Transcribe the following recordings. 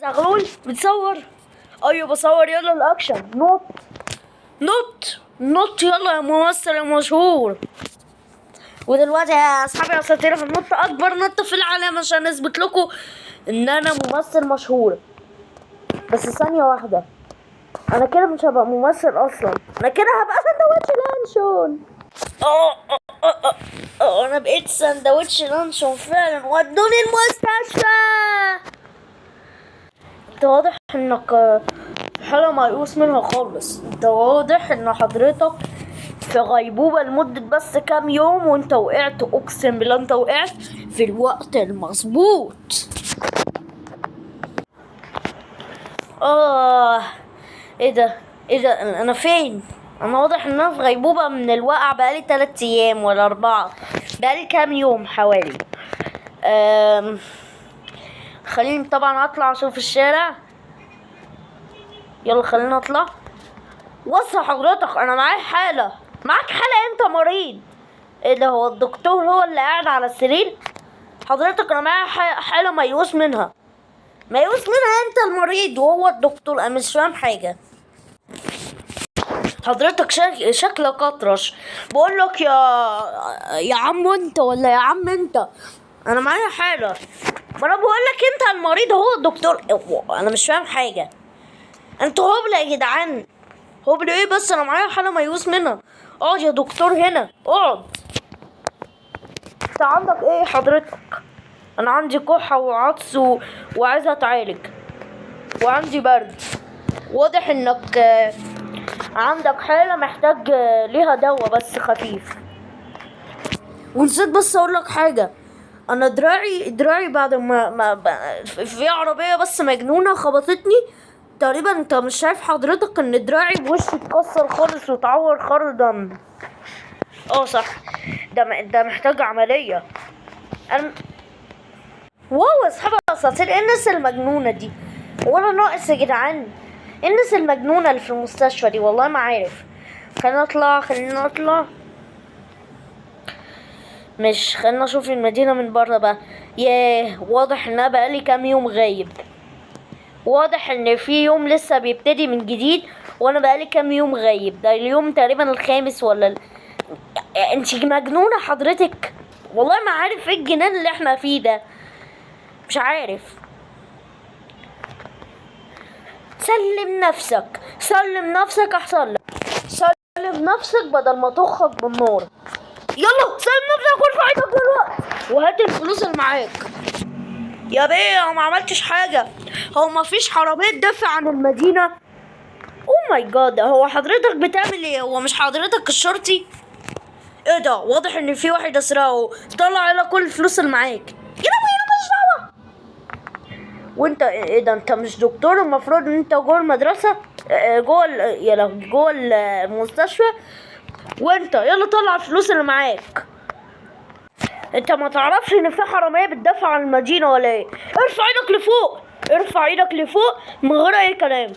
زغلول بتصور؟ ايوه بصور. يلا الاكشن، نط نط نط، يلا يا ممثل يا مشهور. ودلوقتي يا اصحابي يا اساطير هنط اكبر نط في العالم عشان اثبت لكم ان انا ممثل مشهور. بس ثانية واحدة، انا كده مش هبقى ممثل اصلا، انا كده هبقى سندوتش لانشون. انا بقيت سندوتش لانشون فعلا، ودوني المستشفى. انت واضح انك حالة ميؤوس منها خالص. انت واضح ان حضرتك في غيبوبة لمدة بس كام يوم، وانت وقعت، اقسم بالله انت وقعت في الوقت المظبوط. ايه ده؟ ايه ده؟ انا فين؟ انا واضح ان انا في غيبوبة من الوقع بقالي 3 ايام ولا 4، بقالي كام يوم حوالي. خليني طبعا اطلع اشوف الشارع. يلا خلينا اطلع. بص حضرتك انا معايا حالة. معاك حالة؟ انت مريض. ايه ده؟ هو الدكتور هو اللي قاعد على السرير؟ حضرتك انا معايا حالة ميؤوس منها. ميؤوس منها؟ انت المريض وهو الدكتور، انا مش فاهم حاجة. حضرتك شكلك اطرش. بقول لك يا عم انت ولا يا عم انت، انا معايا حالة. ما انا بقول لك انت المريض هو الدكتور، انا مش فاهم حاجة. انتوا هبل يا جدعان. هبل ايه بس؟ انا معايا حالة ميؤوس منها. اقعد يا دكتور هنا، اقعد. انت عندك ايه حضرتك؟ انا عندي كحة وعطس وعايزة اتعالج، وعندي برد. واضح انك عندك حالة محتاج ليها دواء بس خفيف. ونسيت بس اقول لك حاجة، انا دراعي بعد ما في عربية بس مجنونة خبطتني تقريبا. انت مش شايف حضرتك ان دراعي بوشي اتكسر خالص واتعور خر دم؟ صح، ده محتاج عملية. انا واو يا اصحاب الاساطير، ايه الناس المجنونة دي؟ وانا ناقص يا جدعان؟ ايه الناس المجنونة اللي في المستشفى دي؟ والله ما عارف. خلينا نطلع، خلينا نطلع. مش خلينا نشوف المدينة من بره بقى. ياه، واضح ان انا بقالي كام يوم غايب. واضح ان في يوم لسه بيبتدي من جديد وانا بقالي كام يوم غايب. ده اليوم تقريبا الخامس ولا انت مجنونة حضرتك؟ والله ما عارف ايه الجنان اللي احنا فيه ده، مش عارف. سلم نفسك، سلم نفسك احسن لك. سلم نفسك بدل ما تخرج بالنار. يلا سلم نفسك وارفع ايدك دلوقتي وهات الفلوس اللي معاك. يا بيه انا ما عملتش حاجة، هو ما فيش حرامية تدافع عن المدينة؟ oh my God، هو حضرتك بتعمل ايه؟ هو مش حضرتك الشرطي؟ ايه ده؟ واضح ان في واحد اسرقه. طلع يلا كل الفلوس اللي معاك. يلا بينا، ماليش دعوة. وانت ايه ده؟ انت مش دكتور؟ المفروض ان انت جوه المدرسة، جوه يلا جوه المستشفى. وانت يلا طلع الفلوس اللي معاك. انت ما تعرفش ان في حرامية بتدافع عن المدينة ولا ايه؟ ارفع ايدك لفوق، ارفع ايدك لفوق من غير اي كلام.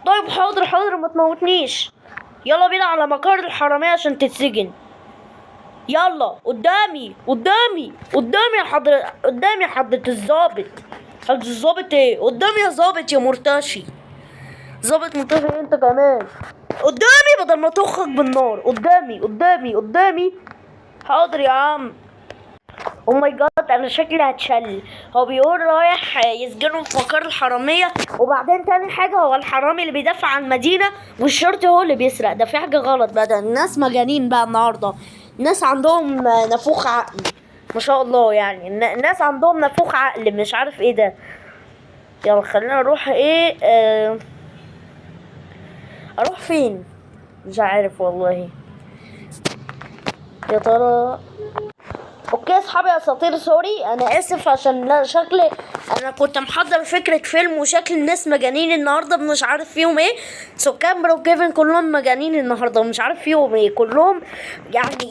طيب حاضر حاضر، ما تموتنيش. يلا بينا على مقر الحرامية عشان تتسجن. يلا قدامي قدامي قدامي يا حضرة، قدامي يا حضرة الظابط. حضرة الظابط ايه؟ قدامي يا ظابط يا مرتشي. ظابط مرتشي ايه انت كمان؟ قدامي بدل ما تخرج بالنار. قدامي قدامي قدامي. حاضر يا عم. oh my God، انا شكلي هتشل. هو بيقول رايح يسجنه في مقر الحرامية، وبعدين تاني حاجة هو الحرامي اللي بيدافع عن المدينة والشرطي هو اللي بيسرق. ده في حاجة غلط بقى، ده الناس مجانين بقى النهاردة. الناس عندهم نافوخ عقل ما شاء الله، الناس عندهم نافوخ عقل مش عارف ايه ده. يلا خلينا نروح ايه، اروح فين مش عارف والله. يا ترى. okay يا اصحابي يا اساطير، sorry انا اسف عشان لا شكل انا كنت محضر فكرة فيلم وشكل الناس مجانين النهارده مش عارف فيهم ايه. سكان بروكيفن كلهم مجانين النهارده ومش عارف فيهم ايه كلهم.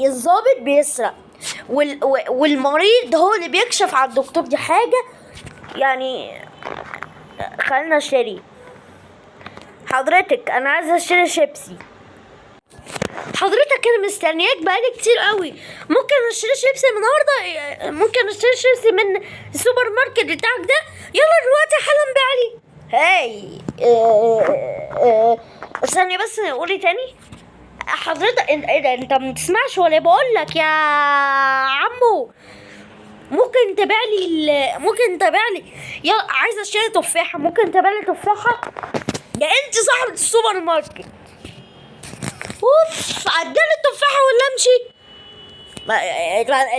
الظابط بيسرق والمريض هو اللي بيكشف على الدكتور. دي حاجة خلينا اشتري. حضرتك انا عايزه اشتري شيبسي. حضرتك انا مستنياك بقالي كتير قوي. ممكن اشتري شيبسي من النهارده؟ ممكن اشتري شيبسي من السوبر ماركت بتاعك ده؟ يلا دلوقتي حالا بعلي. هاي استني بس، قولي تاني حضرتك. ايه ده؟ انت ما بتسمعش ولا بقول لك يا عمو؟ ممكن تبيع لي ممكن تبيع لي، يلا عايزه اشتري تفاحة، ممكن تبيع لي تفاحة؟ يا انت صاحبة السوبر ماركت. اوف، عدلي التفاحة ولا امشي؟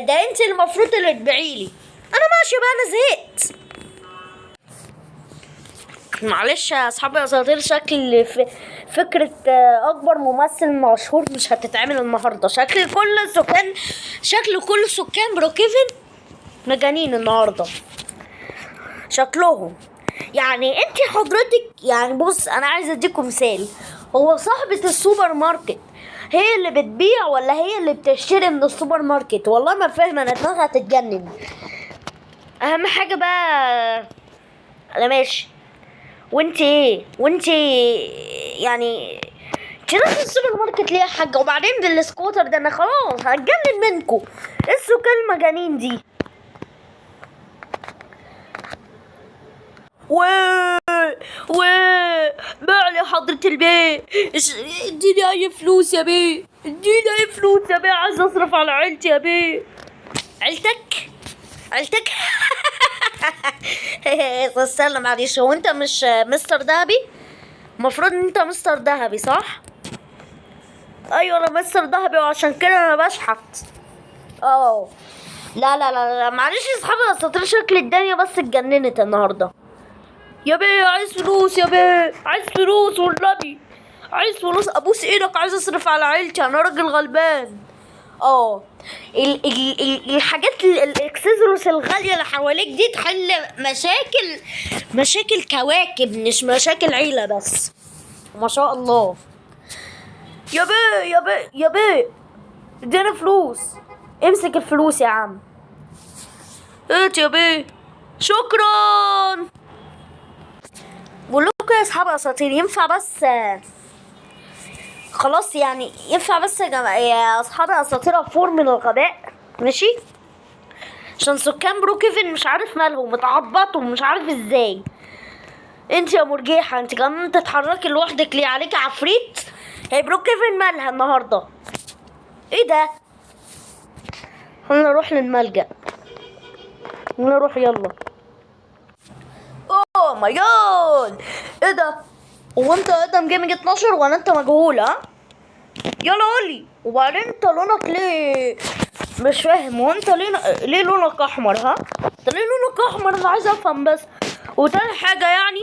ده انت المفروض اللي تبيعي لي. انا ماشية بقى، انا زهقت. معلش يا اصحابي يا اساطير، شكل فكرة اكبر ممثل مشهور مش هتتعمل النهارده. شكل كل سكان بروكيفن مجانين النهارده شكلهم. يعني انت حضرتك، يعني بص، انا عايزه اديكم مثال. هو صاحبة السوبر ماركت هي اللي بتبيع ولا هي اللي بتشتري من السوبر ماركت؟ والله ما فاهمه، انا دماغي هتتجنن. اهم حاجة بقى انا ماشي. وانت ايه؟ وانت يعني تروحي السوبر ماركت ليه يا حاجة؟ وبعدين بالسكوتر ده انا خلاص هتجنن منكم. ايه السكان المجانين دي؟ و و باع لي حضرة البيه، اديني اي فلوس يا بيه، اديني اي فلوس يا بيه، عايز اصرف على عيلتي يا بيه. عيلتك؟ عيلتك؟ استنى معلش، هو انت مش مستر دهبي؟ المفروض ان انت مستر دهبي صح؟ ايوه انا مستر دهبي، وعشان كده انا بشحت. لا لا لا لا، معلش يا اصحابي الاساطير، شكل الدنيا بس اتجننت النهارده. يا بيه عايز فلوس يا بيه، عايز فلوس والنبي، عايز فلوس، ابوس ايدك، عايز اصرف على عيلتي، انا راجل غلبان. ال ال ال الحاجات الاكسسوارز الغالية اللي حواليك دي تحل مشاكل كواكب، مش مشاكل عيلة بس. ما شاء الله. يا بيه يا بيه يا بيه اديني فلوس. امسك الفلوس يا عم. هات يا بيه، شكرا. بقول لكم يا اصحاب اساطير، ينفع بس خلاص يعني، ينفع بس يا جماعة يا اصحاب اساطير افور من الغباء، ماشي؟ عشان سكان بروكيفن مش عارف مالهم، اتعبطوا مش عارف ازاي. انت يا مرجيحه انت كمان تتحركي لوحدك ليه؟ عليك عفريت. هي بروكيفن مالها النهارده؟ ايه ده؟ خلينا نروح للملجأ، خلينا نروح يلا. oh my God، ايه ده؟ هو انت ادم Gaming 12 ولا انت مجهول؟ ها يلا قولي. وبعدين انت لونك ليه مش فاهم؟ هو انت ليه لونك احمر؟ ها انت ليه لونك احمر؟ انا عايز افهم بس. وتاني حاجة يعني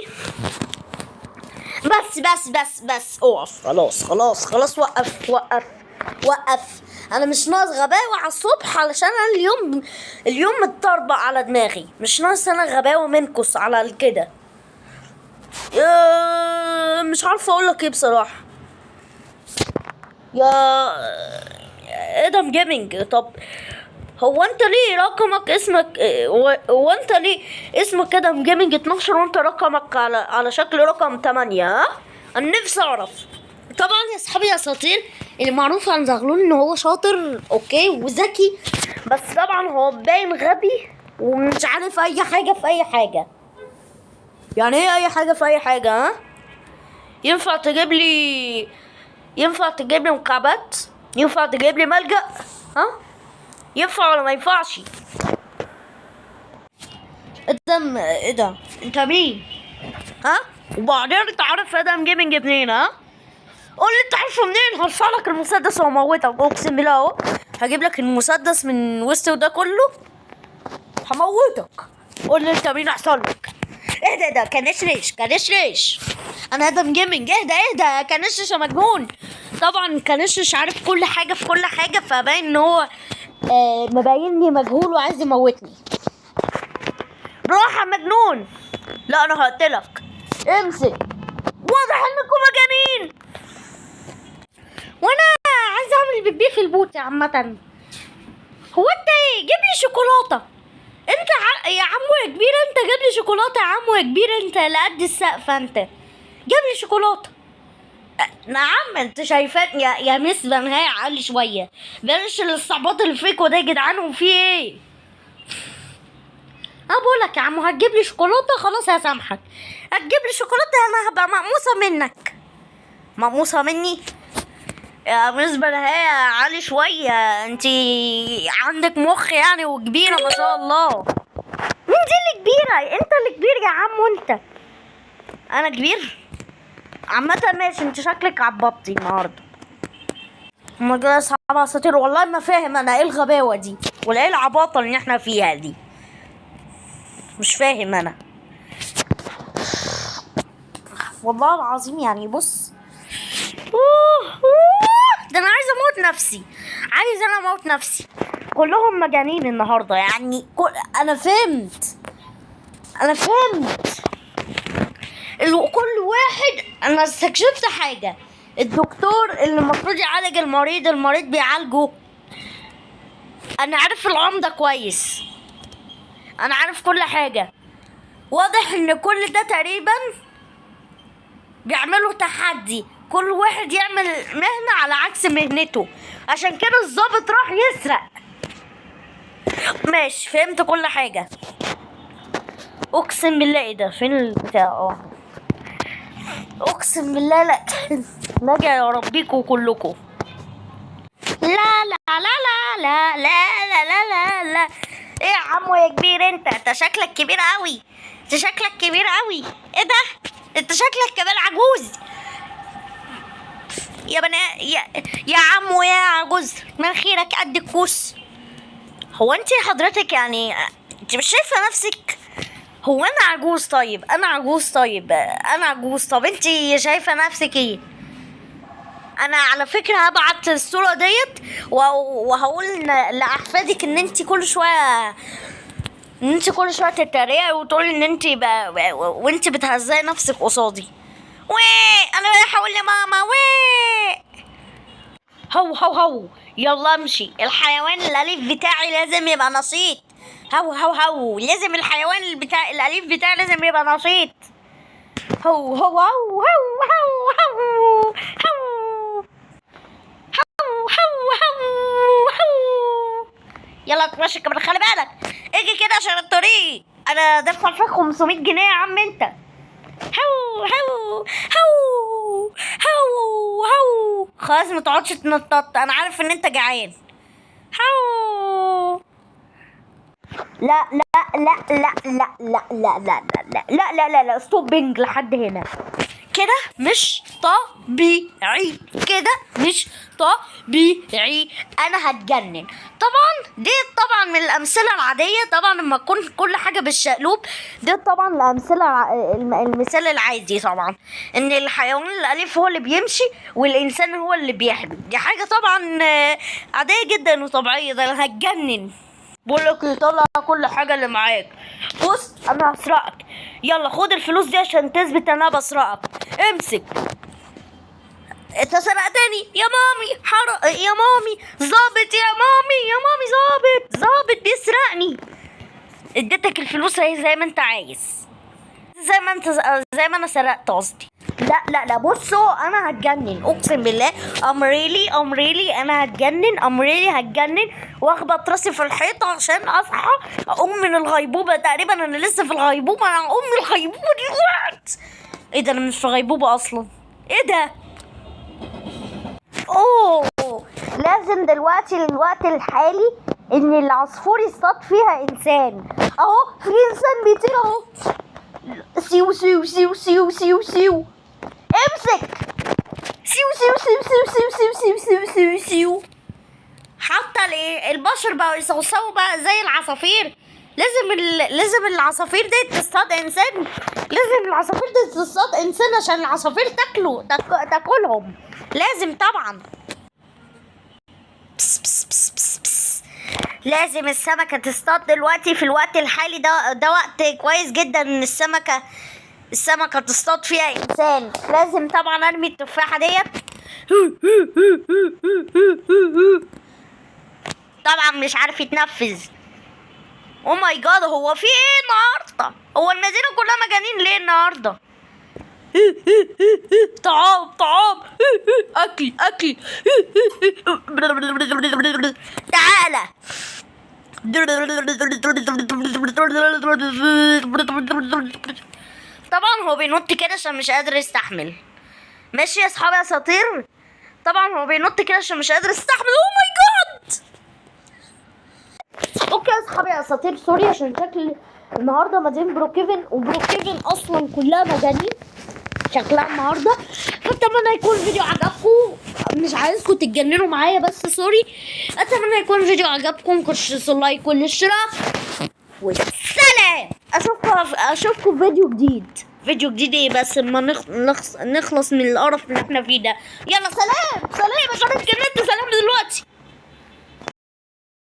بس بس بس بس اقف، خلاص خلاص خلاص، وقف وقف وقف. انا مش ناقص غباوه على الصبح، علشان انا اليوم متطربق على دماغي، مش ناقص انا غباوه منكس على كده. مش عارفه اقول لك ايه بصراحة يا ادم Gaming. طب هو انت ليه رقمك اسمك، هو انت ليه اسمك ادم Gaming 12 وانت رقمك على شكل رقم 8؟ ها انا نفسي اعرف. طبعا يا اصحابي يا اساطير، اللي معروف عن زغلول ان هو شاطر okay وذكي، بس طبعا هو باين غبي ومش عارف اي حاجة في اي حاجة. يعني ايه اي حاجة في اي حاجة؟ ها ينفع تجيب لي، ينفع تجيب لي مكعبات؟ ينفع تجيب لي ملجأ؟ ها ينفع ولا ما ينفعش؟ ادم ايه ده؟ انت مين؟ ها وبعدين انت عارف ادم Gaming منين؟ ها قول لي انت عارفه منين؟ هرفع لك المسدس واموتك، اقسم بالله اهو هجيب لك المسدس من وسط ده كله هموتك. قول لي انت مين احسن لك. اهدى ده كنشرش كنشرش، انا ادم Gaming. اهدى اهدى كنشرش يا مجنون. طبعا كنشرش عارف كل حاجة في كل حاجة، فباين ان هو مبينني مجهول وعايز يموتني. روح يا مجنون، لا انا هقتلك. امسك، واضح انكم مجانين. وانا عايز اعمل بيبي في البوت عامة. هو انت ايه؟ جيب لي شوكولاتة انت يا عمو يا كبير، انت جيب لي شوكولاتة يا عمو يا كبير، انت لا قد السقف، انت جيب لي شوكولاتة. نعم انت شايفان يا مس بنهاية عالي شوية، بلاش الاستعباط اللي فيكوا ده يا جدعان. وفي ايه؟ انا بقول لك يا عمو هتجيب لي شوكولاتة خلاص هسامحك، هتجيب لي شوكولاتة انا هبقى مقموصه منك. مقموصه مني؟ يا بالنسبة لها عالي شوية، انت عندك مخ يعني وكبيره ما شاء الله. مين دي اللي كبيرة؟ انت اللي كبير يا عمو. انت انا كبير عامة ماشي. انت شكلك عبطتي النهارده. هما كده اصحاب اساطير والله ما فاهم انا ايه الغباوه دي ولا ايه العباطه اللي احنا فيها دي، مش فاهم انا والله العظيم. يعني بص، أوه أوه، ده انا عايزه اموت نفسي، عايزه انا اموت نفسي. كلهم مجانين النهارده يعني. انا فهمت، انا فهمت كل واحد. انا استكشفت حاجة، الدكتور اللي المفروض يعالج المريض، المريض بيعالجه. انا عارف العمدة كويس، انا عارف كل حاجة. واضح ان كل ده تقريبا بيعملوا تحدي، كل واحد يعمل مهنة على عكس مهنته، عشان كده الظابط راح يسرق. ماشي فهمت كل حاجة اقسم بالله. ايه ده؟ فين البتاع؟ اقسم بالله لا نجا يا ربيكوا كلكوا. لا لا لا لا لا لا لا لا لا لا. ايه يا عمو يا كبير انت؟ انت شكلك كبير قوي، انت شكلك كبير قوي. ايه ده؟ انت شكلك كمان عجوز يا بنا يا عمو يا عجوز، مناخيرك قد الكوس. هو انت حضرتك يعني انت مش شايفه نفسك؟ هو انا عجوز؟ طيب انا عجوز، طيب انا عجوز، طب انت شايفه نفسك ايه؟ انا على فكرة هبعت الصورة ديت وهقول لاحفادك ان انت كل شوية، ان انت كل شوية تتريقي وتقولي ان انت وانت بتهزقي نفسك قصادي. وي انا رايحة اقول لماما. وي هو هو هو، يلا امشي. الحيوان الاليف بتاعي لازم يبقى نشيط. هو هو هو، لازم الحيوان بتاع الاليف بتاعي لازم يبقى نشيط. هو هو هو هو هو هو هو هو هو هو. يلا اتمشى كمان، خلي بالك اجي كده عشان الطريق. انا دافع فيك 500 جنيه يا عم انت. هو هو هو هو هو. خلاص ما تقعدش تنطط، انا عارف ان انت جعان. هو. لا لا لا لا لا لا لا لا لا لا لا لا لا، stopping لحد هنا كده مش طبيعي، كده مش طبيعي. انا هتجنن. طبعا دي طبعا من الامثلة العادية، طبعا لما تكون كل حاجة بالشقلوب دي طبعا الامثلة المثال العادي، طبعا ان الحيوان الاليف هو اللي بيمشي والانسان هو اللي بيحبي. دي حاجة طبعا عادية جدا وطبيعيه. ده انا هتجنن. بقول لك طلع كل حاجة اللي معاك. بص انا هسرقك، يلا خد الفلوس دي عشان تثبت ان انا بسرقك. امسك. انت سرقتني يا مامي، حرق يا مامي، ظابط يا مامي، يا مامي ظابط، ظابط بيسرقني. اديتك الفلوس اهي زي ما انت عايز، زي ما انت، زي ما انا سرقت قصدي. لا لا لا، بصوا انا هتجنن اقسم بالله. I'm really، I'm really انا هتجنن، I'm really هتجنن واخبط راسي في الحيطة عشان اصحى اقوم من الغيبوبه. تقريبا انا لسه في الغيبوبه، انا هقوم من الغيبوبه دلوقتي. ايه ده؟ انا مش في غيبوبة اصلا. ايه ده؟ اوه لازم دلوقتي الوقت الحالي ان العصفور يصطاد فيها انسان. اهو في انسان بيطير اهو. سيو سيو سيو سيو سيو سيو. امسك. سيو سيو سيو سيو سيو سيو سيو سيو سيو سيو. حتى البشر بقوا يصوصوا بقى زي العصافير. لازم العصافير دي تصطاد انسان، لازم العصافير دي تصطاد انسان عشان العصافير تاكلهم. لازم طبعا. بس بس بس بس بس. لازم السمكة تصطاد دلوقتي في الوقت الحالي. ده وقت كويس جدا ان السمكة تصطاد فيها انسان. لازم طبعا ارمي التفاحة ديت. طبعا مش عارف يتنفذ. oh my God، هو في ايه النهارده؟ هو المدينة كلها مجانين ليه النهارده؟ طعام طعام، اكل اكل. تعالى طبعا هو بينط كده عشان مش قادر يستحمل. ماشي يا اصحابي يا اساطير، طبعا هو بينط كده عشان مش قادر يستحمل. oh my God. okay يا اصحابي يا اساطير، sorry عشان شكل النهارده مدينة بروكيفن، وبروكيفن اصلا كلها مجانين شكلها النهارده. فاتمنى يكون الفيديو عجبكم، مش عايزكم تتجننوا معايا بس sorry. اتمنى يكون الفيديو عجبكم، كنتش like والاشتراك، والسلام. اشوفكم في فيديو جديد. فيديو جديد ايه بس اما نخلص من القرف اللي احنا فيه ده. يلا سلام سلام، عشان اتجننت. سلام دلوقتي.